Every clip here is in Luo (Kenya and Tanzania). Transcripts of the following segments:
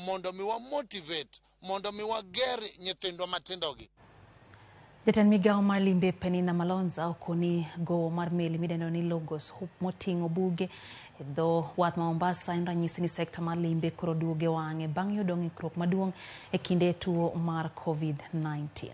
Mondo mi wa motivate, mondo mi wager nyithindwa matindogi. Jatend migawo mar limbe Penina Malonza okoni gowo mar meli midendo ni Logos Hope moting'o buge e dho wath ma Mombasa en ranyisi ni sekta mar limbe koro duogo e wang'e bang' yudo ng'ikruok maduong' e kinde tuo mar COVID-19.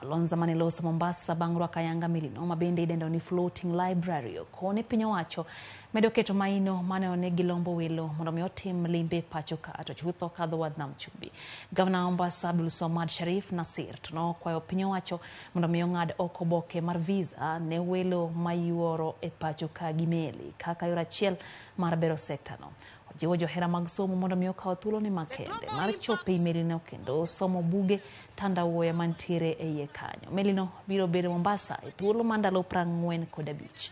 Malonza mane loso Mombasa bang' rwako ayanga melino ma bende idendo ni Floating Library okone piny owacho medo keto maino maneno ni gilombo welo mondo mi otim limbe pacho ka to chutho kadho wadh nam chumbi. Gavana Mombasa Abdul Swamad Sharif Nasir to nokwayo piny owacho mondo mi ong'ad oko oboke mar visa ne welo mayuoro e pacho ka gi meli kaka yor achiel mar bero sekta no. Ojiwo johera mag somo mondo mi okaw thuolone makende mar chopo ei melino kendo somo buge tandawuoya mantiere e iye kanyo. Melino biro bedo Mombasa e thuolo mar ndalo 45.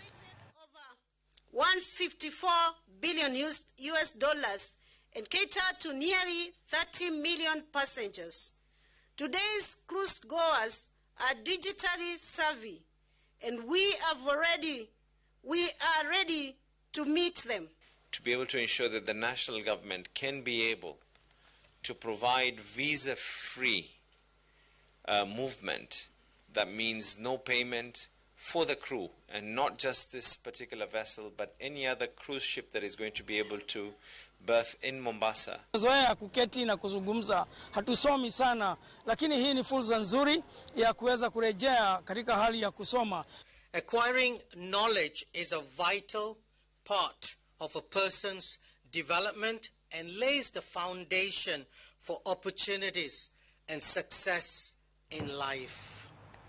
154 billion US dollars and cater to nearly 30 million passengers. Today's cruise goers are digitally savvy, and we are ready to meet them. To be able to ensure that the national government can be able to provide visa-free movement, that means no payment for the crew, and not just this particular vessel, but any other cruise ship that is going to be able to berth in Mombasa. Zoea kuketi na kuzungumza, hatusomi sana, lakini hii ni fursa nzuri ya kuweza kurejea katika hali ya kusoma. Acquiring knowledge is a vital part of a person's development and lays the foundation for opportunities and success in life.